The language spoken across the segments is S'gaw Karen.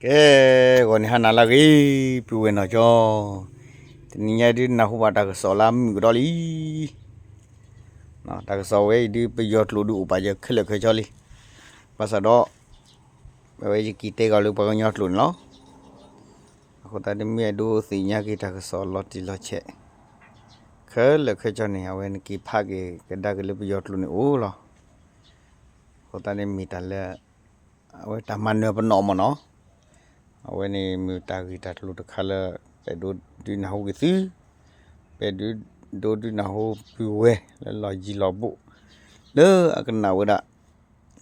ကဲ, ဂီၤန့ၣ်ဟါနၤလၢအဂ့ၤ, ပုၢ်ဝဲၢ်နီၢ်ကၠီ, တနံၤညါဒုးနၢ်ဟူဘၣ်တၢ်ကစီၣ်လၢအမုာ်ကဒီးလံ. တၢ်ကစီၣ်ဝဲအံၤဒုး ပယီၤကျိာ်ဒုးအိၣ်ပာ်စၢၤခဲလၢာ်ခဲဆ့လံ. ဘၣ်ဆၣ်ဒီး အဝဲယက့ၤတဲကီးလၢပှၤကညီကျိာ်န့ၣ်လီၤ. အဃိသတးဒ်မ့ၢ်အဲၣ်ဒိးသ့ၣ်ညါက့ၤ တၢ်ကစီၣ်လီၤတံၢ်လီၤဆဲး ခဲလၢာ်ခဲဆ့န့ၣ် အဝဲနက့ၤဖးက့ၤကဒါက့ၤလၢပယီၤကျိာ်န့ၣ်အိၣ်လီၤ. အဃိသတးန့ၣ်မ့ၢ်တၢ်လၢ အဝဲတၢ်မၤနၢၤပနီၣ်မ့ၢ်နီၤ. အဝဲန့ၣ်မ့ၢ်တၢ်ဂ့ၢ်တၢ်ကျိၤတခါလၢ ပအဲၣ်ဒိးဒုးနၢ်ဟူက့ၤသု, ပအဲၣ်ဒိးဒုးနၢ်ဟူပုၢ်ဝဲၢ်လၢလီၢ်ယံၤလီၢ်ဘူး လၢအကနၣ်ဝဲဒၣ်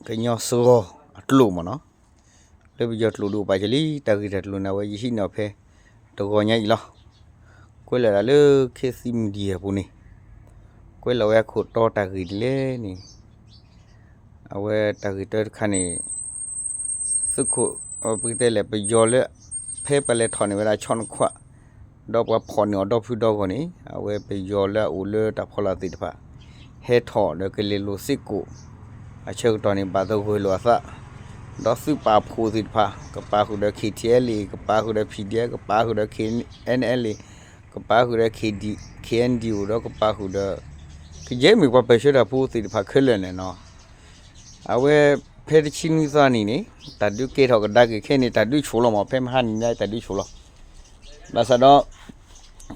ကညီစှီၤအကျိာ်မ့ၢ်နီၤ. လၢပယီၤကျိာ်ဒုးအိၣ်ပာ်စၢၤလံ တၢ်ဂ့ၢ်တၢ်ကျိၤန့ၣ် အဝဲယဟံးန့ၢ်အီၤဖဲ တဂီၤညါအံၤလီၤ. ကွဲးလီၤဒၣ်လၢ ခေတ်သစ်မီဒီယာ အပူၤန့ၣ်, ကွဲးလီၤဝဲအခိၣ်တီတၢ်ဂ့ၢ်ဒ်လဲၣ်န့ၣ်, အဝဲတၢ်ဂ့ၢ်တၢတခါန့ၣ် သုးခိၣ် ပကတဲလဲၣ် ပယီၤလၢ ဖဲပှၤလဲၤထီၣ်န့ၢ်ဝဲဒၣ်ဆီနခွး ဒီးပှၤဖီၣ်န့ၢ်အီၤဒီဖုဒီဂီၢ်န့ၣ် အဝဲပယီၤလၢအအိၣ်လၢတၢ်ဖီလာ်သ့ၣ်တဖၣ် ဟဲထီၣ်ဒီးကလဲၤလိာ်စ့ၢ်ကီး အဆၢကတီၢ်န့ၣ် ဘၣ်သဂၢၢ်လိာ်အသး, ဒီးသုးပာ်ဖှိၣ်သ့ၣ်တဖၣ် ကပာ်ဃုာ်ဒီး KTLA ကပာ်ဃုာ်ဒီး PDF ကပာ်ဃုာ်ဒီး KNLA ကပာ်ဃုာ်ဒီး KD KNDO ဒီးကပာ်ဃုာ်ဒီး ကယဲၢ်မ့ၢ်ပှၤပၢၢ်ဆၢတၢ်ဖိသ့ၣ်တဖၣ်ခဲလၢာ်န့ၣ်နီၤ. အဝဲဖဲတဆံနွံသီနံၤန့ၣ် တၢ်ဒုးကဲထီၣ်ကဒါက့ၤခဲအံၤန့ၣ် တၢ်ဒုးဆူၣ်လီၤမး ဖဲမဟါနံၤညါတၢ်ဒုးဆူၣ်လီၤ. ဘၣ်ဆၣ်ဒီး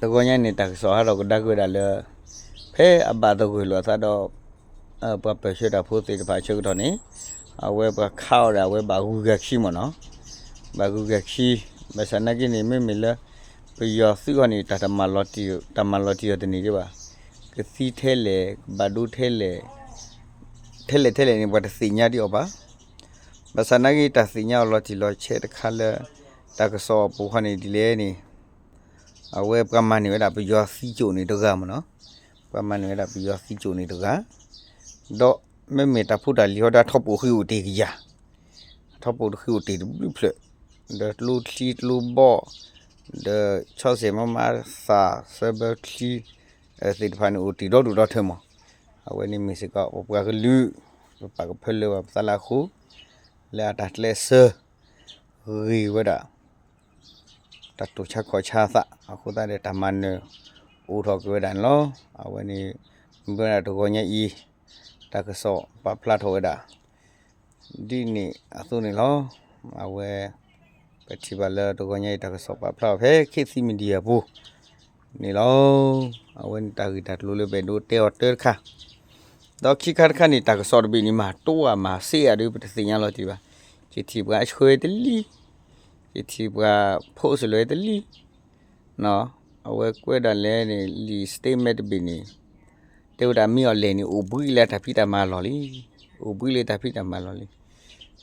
တဂီၤညါန့ၣ် တၢ်ကစီၣ်ဟးထီၣ်ကဒါက့ၤဝဲဒၣ်လၢ ဖဲအဘၣ်သဂၢၢ်လိာ်အသးဒီး ပှၤပၢၢ်ဆၢတၢ်ဖိသ့ၣ်တဖၣ်အဆၢကတီၢ်န့ၣ် အဝဲပှၤခးအီၤဒီး အဝဲဘၣ်ဂုၤဂၤခံမ့ၢ်နီၤ. ဘၣ်ဂုၤဂၤခံ, ဘၣ်ဆၣ်နာ်က့န့ၣ် မ့မ့ၢ်လၢ ပယီၤသုးအဂီၢ်န့ၣ် တၢ်တမၤလီၤတံၢ် တၢ်မၤလီၤတံၢ်အီၤတန့ၢ်ဒံးဘၣ်. ကသံထဲလဲၣ် ကဘၣ်ဒိထဲလဲၣ် ထဲလဲၣ်ထဲလဲၣ်န့ၣ် ပှၤတသ့ၣ်ညါဒံးအီၤဘၣ်. ဘၣ်ဆၣ်နာ်က့ တၢ်သ့ၣ်ညါအီၤလီၤတံၢ်လီၤဆဲးတခါလၢ တၢ်ကစီၣ်အပူၤခီန့ၣ်ဒ်လဲၣ်န့ၣ် အဝဲပှၤမၤန့ၢ်ဝဲဒၣ်ပယီၤသံကၠိၣ်န့ၣ်တဂၤမ့ၢ်နီၤ. ပှၤမၤန့ၢ်ဝဲဒၣ်ပယီၤသံကၠိၣ်န့ၣ်တဂၤ, ဒီးမ့မ့ၢ်တၢ်ဖိတၢ်လံၤဟီဒီး အထီၣ်ပိာ်ဃံအိၣ်တ့ၢ်ကယၤ, အထီၣ်ပိာ်တဃံအိၣ်တ့ၢ်တဘျုးဖျၢၣ်, ဒီးကျိချံကျိဘီၣ်, ဒီးဆီစဲးမါမါသၣ် ဆၢဘၢချံ သ့ၣ်တဖၣ်န့ၣ် အိၣ်တ့ၢ်ဒီဒူၣ်ဒီထၢမး. အဝဲန့ၣ်မ့ၢ်စ့ၢ်ကီး ပပှၤကလုာ် ပပာ်ကဖၢလၢပသးလၢအဃိ လၢအတၢ်ကျဲးစၢး ဂ့ၤဝဲဒၣ် တၢ်တိာ်ဆါခီၣ်ဆါသး အဃိသတးဒီး တၢ်မၤနၢၤ အိၣ်ထီၣ်က့ၤဝဲဒၣ်န့ၣ်လီၤ. အဝဲန့ၣ် မ့ၢ်ဝဲဒၣ်တဂီၤညါအံၤ တၢ်ကစီၣ်ပာ်ဖျါထီၣ်ဝဲဒၣ် ဒ်န့ၣ်အသိးန့ၣ်လီၤ. အဝဲ ပထံၣ်ဘၣ်လၢတဂီၤညါအံၤ တၢ်ကစီၣ်ပာ်ဖျါအီၤဖဲ ခေတ်သစ်မီဒီယာ အပူၤ န့ၣ်လီၤ. အဝဲန့ၣ်တၢ်ဂ့ၢ်တၢ်ကျိၤလၢပအဲၣ်ဒိးတဲအီၤတၢတခါ, ဒီးခံခါတခါန့ၣ် တၢ်ကစီၣ်တဘ့ၣ်န့ၣ် မၤတိၢ်ဧါမၤစ့ဧါဒီး ပတသ့ၣ်ညါလီၤတံၢ်ဘၣ်. ယထံၣ်ပှၤအဆှၢတလံ, ယထံၣ်ပှၤ post လၢတလံ, အဝဲကွဲးဒၣ်လဲာ်န့ၣ် လံာ် statement တဘ့ၣ်န့ၣ် တဲဝဲဒၣ်မ့ၢ်အီၤလဲၣ်န့ၣ် အိၣ်ဘှံးလၢတၢ်ဖံးတၢ်မၤလီၢ်လံ, အိၣ်ဘှံးလၢတၢ်ဖံးတၢ်မၤလီၢ်လံ.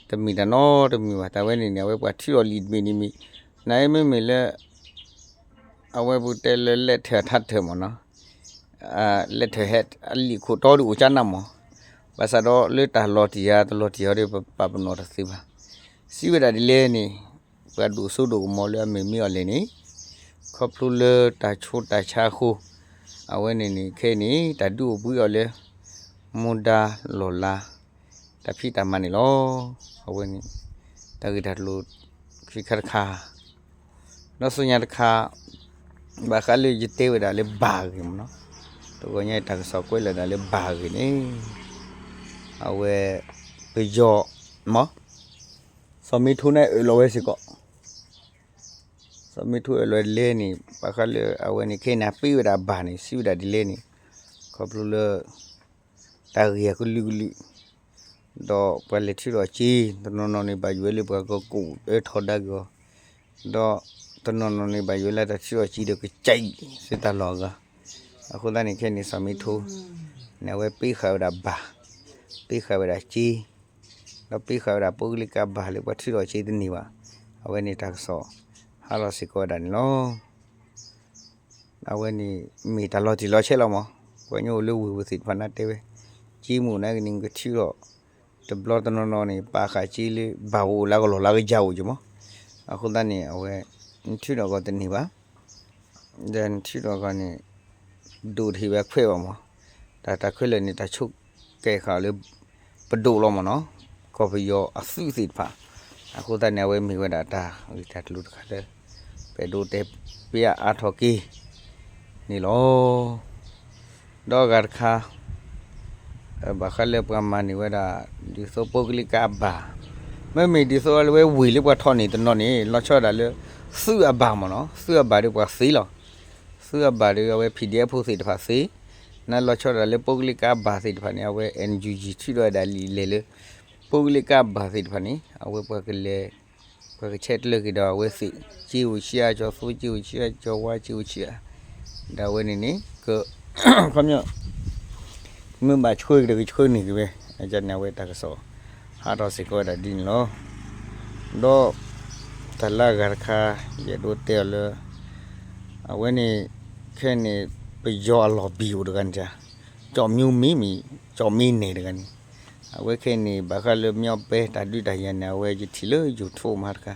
တမ့ၢ်တၢ်နီတမံၤဘၣ်. တၢ်ဝဲန့ၣ်န့ၣ် အဝဲပှၤထုးထီၣ်လံာ်တဘ့ၣ်န့ၣ်မ့ၢ် နမ့မ့ၢ်လၢ အဝဲပူၤတဲလၢ letterhead ထၢၣ်ထါထၢၣ်မ့ၢ်နီၤ, letterhead အလံာ်ခိၣ်တီဒုးအိၣ်ကၠါနးမး, ဘၣ်ဆၣ်ဒီးလၢတၢ်လီၤတံၢ်ဧါ တလီၤတံၢ်ဧါဒီး ပပာ်ပနီၣ်တသ့ဘၣ်. စံးဝဲဒၣ်ဒ်လဲၣ်န့ၣ် ပှၤဒိၣ်စိဒိၣ်ကမီၤလၢအမ့ၢ်မ့ၢ်အီၤလဲၣ်န့ၣ် ခီဖျိလၢတၢ်ဆူးတၢ်ဆါအဃိ, အဝဲန့ၣ်န့ၣ် ခဲအံၤန့ၣ် တၢ်ဒုးအိၣ်ဘှံးအီၤလၢ မူဒါလီၢ်လၤ တၢ်ဖံးတၢ်မၤန့ၣ်လီၤ. အဝဲန့ၣ် တၢ်ဂ့ၢ်တၢ်ကျိၤခံခါတခါ, ဒီးဆူညါတခါ ဘၣ်ဃးလၢယတဲဝဲဒၣ်လၢဘၣ်ဂ့ၢ်မ့ၢ်နီၤ, တဂီၤညါအံၤတၢ်ကစီၣ်ကွဲးလီၤဒၣ်လၢဘၣ်ဂ့ၢ်န့ၣ်, အဝဲ ပယီၤ မ့ၢ် စီၤမ့ထိန့ၣ်အၢၣ်လီၤဝဲစ့ၢ်ကီး, စီၤမ့ထိအၢၣ်လီၤဒ်လဲၣ်န့ၣ် ဘၣ်ဃးလၢအဝဲန့ၣ် ခဲအံၤန့ၣ် ပ့ၤဝဲဒၣ်ဘၣ်န့ၣ် စံးဝဲဒၣ်ဒ်လဲၣ်န့ၣ်, ခီဖျိလၢ တၢ်ဂ့ၢ်အကလုာ်ကလုာ်, ဒီးပှၤလဲၤထုးထီၣ်စ့ တနီၤနီၤန့ၣ် ဘၣ်ယိၣ်ဝဲလၢပှၤကကူးအၢထီဒါက့ၤအီၤ, ဒီးတနီၤနီၤန့ၣ် ဘၣ်ယိၣ်ဝဲလၢတၢ်ထုးထီၣ်စ့ဒီးကစဲးသတးလီၤအဂၤ, အဃိသတးန့ၣ် ခဲအံၤန့ၣ် စီၤမ့ထိ န့ၣ် အဝဲပ့ၤဃာ်ဝဲဒၣ်ဘၣ်, ပ့ၤဃာ်ဝဲဒၣ်စ့ ဒီးပ့ၤဃာ်ဝဲဒၣ် ပုဂ္ဂလိကဘဏ် လၢပှၤထုးထီၣ်စ့တန့ၢ်ဘၣ်. အဝဲန့ၣ်တၢ်ကစီၣ် ဟးလီၤစ့ၢ်ကီးဝဲဒၣ်န့ၣ်လီၤ. အဝဲန့ၣ်မ့ၢ်တၢ်လီၤတံၢ်လီၤဆဲးလီၤမး, ပှၤကညီအိၣ်လၢဝ့ၢ်ပူၤသ့ၣ်တဖၣ်န့ၣ်တဲဝဲ, စ့မ့ၢ်အိၣ်နာ်က့န့ၣ် နကထုးထီၣ်, တဘျီတနီၤနီၤန့ၣ် ပာ်ဃာ်စ့လၢဘၣ်အိၣ်လၢကလီၢ်လၢကယၤအိၣ်က့ၤမး, အဃိသတးန့ၣ် အဝဲ နထုးထီၣ်ကီးတန့ၢ်ဘၣ် ဒီးနထုးထီၣ်ကီးန့ၣ် ဒိၣ်တဟ့ၣ်ဝဲခွဲးဘၣ်မး, တၢ်တၢ်ခဲလၢာ်န့ၣ် တၢ်ဆိၣ်ကဲၤဃာ်လၢ ပဒိၣ်လီၤမးနီၤ, ကီၢ်ပယီၤအသုးသ့ၣ်တဖၣ်, အဃိသတးန့ၣ် အဝဲမ့ၢ်ဝဲဒၣ်တၢ်ဂ့ၢ်တၢ်ကျိၤတခါလၢ ပအဲၣ်ဒိးတဲပျးအါထီၣ်က့ၤန့ၣ်လီၤ. ဒီးအဂၤတခါ ဘၣ်ဃးလၢပှၤမၤန့ၢ်ဝဲဒၣ် ဒ်သိး ပုဂ္ဂလိကအဘဏ်, မ့မ့ၢ်ဒ်သိးလၢဝဲဝ့ၢ်လၢပှၤထီၣ်န့ၢ်တနီၤန့ၣ် လီၤဆီဒၣ်တၢ်လၢ သုးအဘဏ်မ့ၢ်နီၤ, သုးအဘဏ်ဒီးပှၤသ့လီၤ. သုးအဘဏ်ဒီးအဝဲ PDF ဖိသ့ၣ်တဖၣ်သ့, နလီၤဆီဒၣ်တၢ်လၢ ပုဂ္ဂလိကအဘဏ်သ့ၣ်တဖၣ်န့ၣ် အဝဲ NUG ထုးထီၣ်ဝဲဒၣ်လံာ်လဲၢ်လၢ ပုဂ္ဂလိကအဘဏ်သ့ၣ်တဖၣ်န့ၣ် အဝဲပှၤကလဲၤ ပှၤကဆဲးကျၢက့ၤဒီးအဝဲသ့ၣ် ကၠ့အိၣ်ဆံးအါ ကၠီၤသိ ကၠ့အိၣ်ဆံးအါ ကၠီၤဝါ ကၠ့အိၣ်ဆံးအါ, ဒီးအဝဲန့ၣ်န့ၣ် က ခီပညီ မ့ၢ်ဘၣ်ဆှၢကဒီးကဆှၢန့ၢ်က့ၤဝဲ, အန့ၣ်အဝဲတၢ်ကစီၣ် ဟးထီၣ်စ့ၢ်ကီးဝဲဒၣ်ဒ်န့ၣ်လီၤ. ဒီး တၢ်လၢအဂၤတခါ ယအဲၣ်ဒိးတဲအီၤလၢ အဝဲန့ၣ် ခဲအံၤန့ၣ် ပယီၤအလီၤဘံၣ်အိၣ်တဂၤန့ၣ် ကၠီၣ်မၠိမံၤမံၤ ကၠီၣ်မံၤနဲၣ်တဂၤန့ၣ်, အဝဲခဲအံၤန့ၣ် ဘၣ်ဃးလၢ မၠီၣ်ပဲ တၢ်ဒုးတၢ်ယၤန့ၣ် အဝဲယထံၣ်လၢ YouTube မးတခါ,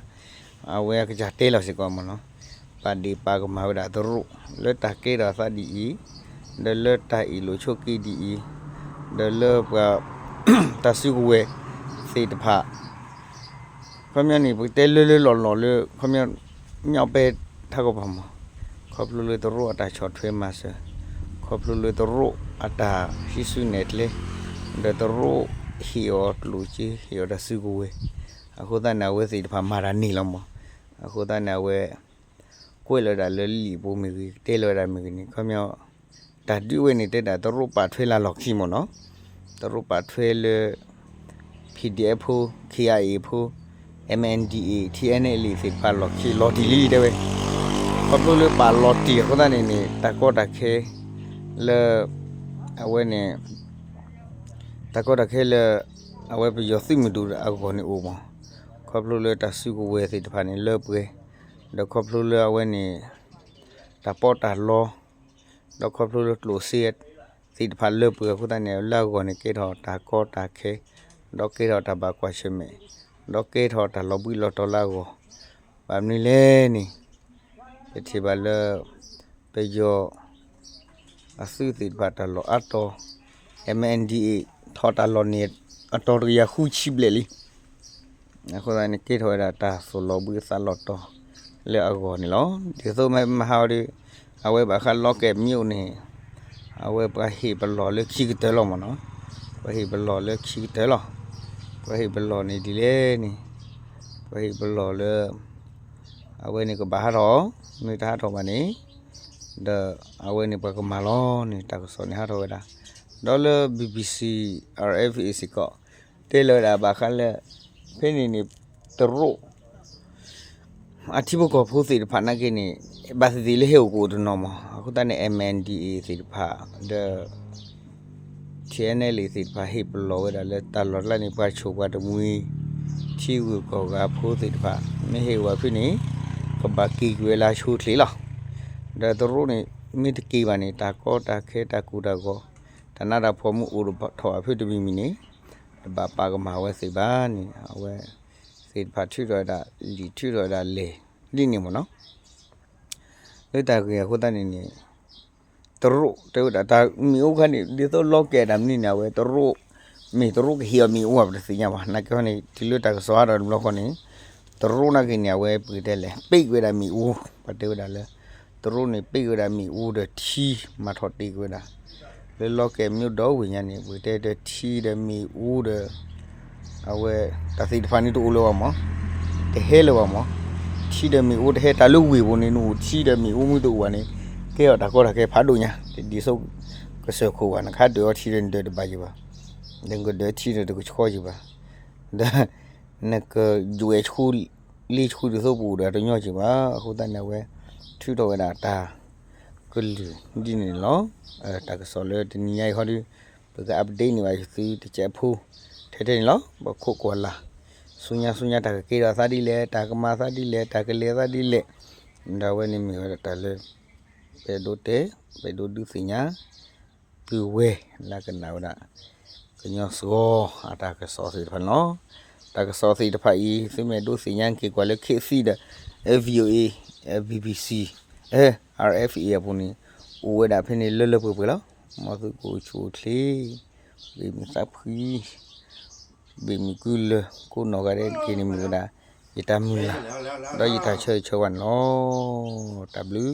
အဝဲကစၢ်တဲလီၤစ့ၢ်ကီးမ့ၢ်နီၤ, ပာ်ဒ့ၣ်ပာ်ကမၣ်ဝဲဒၣ်တရူး လၢတၢ်ကဲထီၣ်အသးဒ်အံၤ, ဒီးလၢတၢ်အ့ၣ်လိာ်ဆိးက့ဒ်အံၤ, ဒီးလၢပှၤ တၢ်စုကဝဲၤသ့ၣ်တဖၣ် ခီပညီန့ၣ် ပကတဲလၢလၢလီၢ်လီၢ်လၢ ခီပညီ မၠီၣ်ပဲထးကပၤမး, ခီဖျိလၢတရူးအတၢ်ဆီၣ်ထွဲမၤစၢၤ, ခီဖျိလၢတရူးအတၢ်ဟံးစုနဲၣ်ကျဲ, ဒီးတရူးဟ့ၣ်အီၤကျိၣ်စ့ ဟ့ၣ်အီၤတၢ်စုကဝဲၤ, အဃိသတးန့ၣ် အဝဲသ့ၣ်တဖၣ်မၤတၢ်န့ၢ်လီၤမး, အဃိသတးန့ၣ် အဝဲ ကွဲးလီၤဝဲဒၣ်လၢလံာ်ပူၤမ့ၢ်ဂ့ၤ တဲလီၤဝဲဒၣ်မ့ၢ်ဂ့ၤန့ၣ် ခီပညီ တၢ်ဒုးဝဲန့ၣ်တဲဒၣ် တရူးပာ်ထွဲလၢလီၢ်ခံမ့ၢ်နီၤ, တရူးပာ်ထွဲလၢ PDF ဖိ KIA ဖိ MNDAA TNLA သ့ၣ်တဖၣ်လီၢ်ခံ လီၤတံၢ်လံတဲဝဲ, ခီဖျိလၢပာ်လီၤတံၢ်အဃိသတးန့ၣ်န့ၣ် တၢ်ကီတၢ်ခဲလၢ အဝဲန့ၣ် တၢ်ကီတၢ်ခဲလၢ အဝဲပယီၤသုးမုၢ်ဒိၣ်အဂီၢ်န့ၣ်အိၣ်မး, ခီဖျိလၢတၢ်စုကဝဲၤသ့ၣ်တဖၣ်န့ၣ်လၢပှဲၤ, ဒီးခီဖျိလၢအဝဲန့ၣ် တၢ်ပီးတၢ်လီ ဒီးခီဖျိလၢကျိၣ်စ့ သ့ၣ်တဖၣ်လၢပှဲၤအဃိသတးန့ၣ် လၢအဂီၢ်န့ၣ် ကဲထီၣ်တၢ်ကီတၢ်ခဲ, ဒီးကဲထီၣ်တၢ်ဘၣ်ကွၢ်ဆၢၣ်မဲာ်, ဒီးကဲထီၣ်တၢ်လီၤဘှံးလီၤတီၤလၢအဂီၢ်, ဘၣ်မနုၤလဲၣ်န့ၣ် ပထံၣ်ဘၣ်လၢ ပယီၤ အသုးသ့ၣ်တဖၣ်တၢ်လီၢ်အါတီၤ, MNDAA ထီၣ်တၢ်လီၢ်န့ၣ် အတီၤတကယၤဃုဆံဘျဲၣ်လံ. အဃိသတးန့ၣ် ကဲထီၣ်ဝဲဒၣ်တၢ်သိၣ်လီၤဘှံးသးလီၤတီၤလၢအဂီၢ်န့ၣ်လီၤ. ဒ်သိးမဟါအီၤဒီး အဝဲဘၣ်ဃးလီကဲၣ်မ့ၣ်အူန့ၣ် အဝဲပှၤဟ့ၣ်ပလီၢ်လၢခံကတၢၢ်လီၤမ့ၢ်နီၤ, ပှၤဟ့ၣ်ပလီၢ်လၢခံကတၢၢ်လီၤ. ပှၤဟ့ၣ်ပလီၢ်န့ၣ်ဒ်လဲၣ်န့ၣ် ပှၤဟ့ၣ်ပလီၢ်လၢ အဝဲန့ၣ်ကဘၣ်ဟးထီၣ်, မ့ၢ်တဟးထီၣ်ဘၣ်န့ၣ် ဒီးအဝဲန့ၣ်ပှၤကမၤလီၤန့ၣ် တၢ်ကစီၣ်န့ၣ်ဟးထီၣ်ဝဲဒၣ်, ဒီးလၢ BBC RFA စ့ၢ်ကီး တဲလီၤဝဲဒၣ်ဘၣ်ဃးလၢ ဖဲန့ၣ်န့ၣ် တရူး အထံဖိကီၢ်ဖိသ့ၣ်တဖၣ်နာ်က့န့ၣ် ဘၣ်သ့ၣ်သ့ၣ်လၢဟဲအိၣ်ကအိၣ်တနီၤမး, အဃိသတးန့ၣ် MNDAA သ့ၣ်တဖၣ် ဒီး TNLA သ့ၣ်တဖၣ် ဟ့ၣ်ပလီၢ်ဝဲဒၣ်လၢတၢ်လီၢ်တလါန့ၣ် ပှၤဆိၣ်ပှၤတမှံၤ ထံဂုၤကီၢ်ဂၤဖိသ့ၣ်တဖၣ် မ့ၢ်ဟ့ၣ်ဝဲဖဲန့ၣ် ကဘၣ်က့ၤကွံာ်ဝဲလၢအဆိအချ့လီၤ. ဒီးတရူးန့ၣ် မ့ၢ်တက့ၤဘၣ်န့ၣ် တၢ်ကီတၢ်ခဲတၢ်ကိၢ်တၢ်ဂီၤ တၢ်နးတၢ်ဖှီၣ်မ့ၢ်အိၣ်ထီၣ်အဖုတမံၤမံၤန့ၣ် တဘၣ်ပာ်ကမၣ်ဝဲသ့ၣ်ဘၣ်န့ၣ် အဝဲသ့ၣ်တဖၣ်ထုးထီၣ်ဝဲဒၣ် လံာ်ထုးထီၣ်ဝဲဒၣ်လဲၢ်လံန့ၣ်မ့ၢ်နီၤ. လၢတၢ်ဂ့ၢ်အဃိသတးန့ၣ်န့ၣ် တရူးတဲဝဲဒၣ်တၢ်မ့ၣ်အူခါန့ၣ် ဒ်သိးလီကဲၣ်တၢ်မနုၤန့ၣ် အဝဲတရူး မ့ၢ်တရူးကဟ့ၣ်အီၤမ့ၣ်အူအပတသ့ၣ်ညါဘၣ်. နာ်က့ဟီန့ၣ် တုၤလၢတၢ်ကစီၣ်ဟးထီၣ်တဘျီဃီန့ၣ် တရူးနာ်က့န့ၣ် အဝဲပကတဲလဲၣ် ပိတ်ဝဲဒၣ်မ့ၣ်အူ, ပှၤတဲဝဲဒၣ်လၢ တရူးန့ၣ် ပိတ်ဝဲဒၣ်မ့ၣ်အူဒီးထံ မၤထီၣ်တ့ၢ်ကွံာ်ဝဲဒၣ် လၢလီကဲၣ်မ့ၢ်ဒီဝ့ၢ်ညါန့ၣ် ပကတဲဒီးထံဒီးမ့ၣ်အူဒီး အဝဲ တၢ်သ့ၣ်တဖၣ်န့ၣ်တအိၣ်လၢၤဘၣ်မး, တဟဲလၢၤဘၣ်မး, ထံဒီးမ့ၣ်အူတဟဲတၢ်လၢဝ့ၢ်ပူၤန့ၣ် နအိၣ်ထံဒီးမ့ၣ်အူမ့ၢ်တအိၣ်ဘၣ်န့ၣ် ကဲထီၣ်တၢ်ကီတၢ်ခဲဖးဒိၣ်ညါ, တဒ်သိးကစၢၢ်ခိၣ်ဘၣ်, နခါဒၢးအီထံဒီးနဒၢးတဘၣ်ယံၤဘၣ်, ဒီးနကဒၢးထံဒီးတကဆှီယံၤဘၣ်, ဒီး နကယွဲၣ်ဆူ လ့ဆူဒ်သိးပအိၣ်ဒီးတညီယံၤဘၣ်. အဃိသတးန့ၣ် အဝဲ ထုးထီၣ်ဝဲဒၣ်တၢ်ကလုၢ်ဒ်န့ၣ်လီၤ. တၢ်ကစီၣ်လၢတနံၤညါအံၤဟီဒီး ပက update န့ၢ်ဘၣ်ယသုတစဲးဖိ ထဲထဲန့ၣ်လီၤ. ပခိးကွၢ်လၢ် ဆူညါဆူညါ တၢ်ကကဲထီၣ်သးဒ်လဲၣ်, တၢ်ကမၤသးဒ်လဲၣ်, တၢ်ကလဲၤသးဒ်လဲၣ်, ဒီးအဝဲန့ၣ်မ့ၢ်ဝဲဒၣ်တၢ်လၢ ပအဲၣ်ဒိးတဲ ပအဲၣ်ဒိးဒုးသ့ၣ်ညါ ပုၢ်ဝဲၢ်လၢကနၣ်ဝဲဒၣ် ကညီစှီၤအတၢ်ကစီၣ်သ့ၣ်တဖၣ်န့ၣ်လီၤ. တၢ်ကစီၣ်သ့ၣ်တဖၣ်အံၤ သုမ့ၢ်အဲၣ်ဒိးသ့ၣ်ညါက့ၤကွၢ်လၢ ခေတ်သစ် ဒီး VOA, BBC, RFA အပူၤန့ၣ် အိၣ်ဝဲဒၣ်ဖဲန့ၣ်လၢလၢပှဲၤပှဲၤလီၤ. မ်သုကအိၣ်ဆူၣ်အိၣ်ချ့ ဘ့ၣ်မုၢ်သးဖှံ ဘ့ၣ်မုၢ်ကုလၢၤ ကိးနီၢ်ဂၤဒဲးတက့ၢ်န့ၣ် မ့ၢ်ဝဲဒၣ် ယတၢ်မုၢ်လၢ် ဒီးယတၢ်ဆၢဂ့ၤဆၢဝါန့ၣ်လီၤ. တၢ်ဘျုး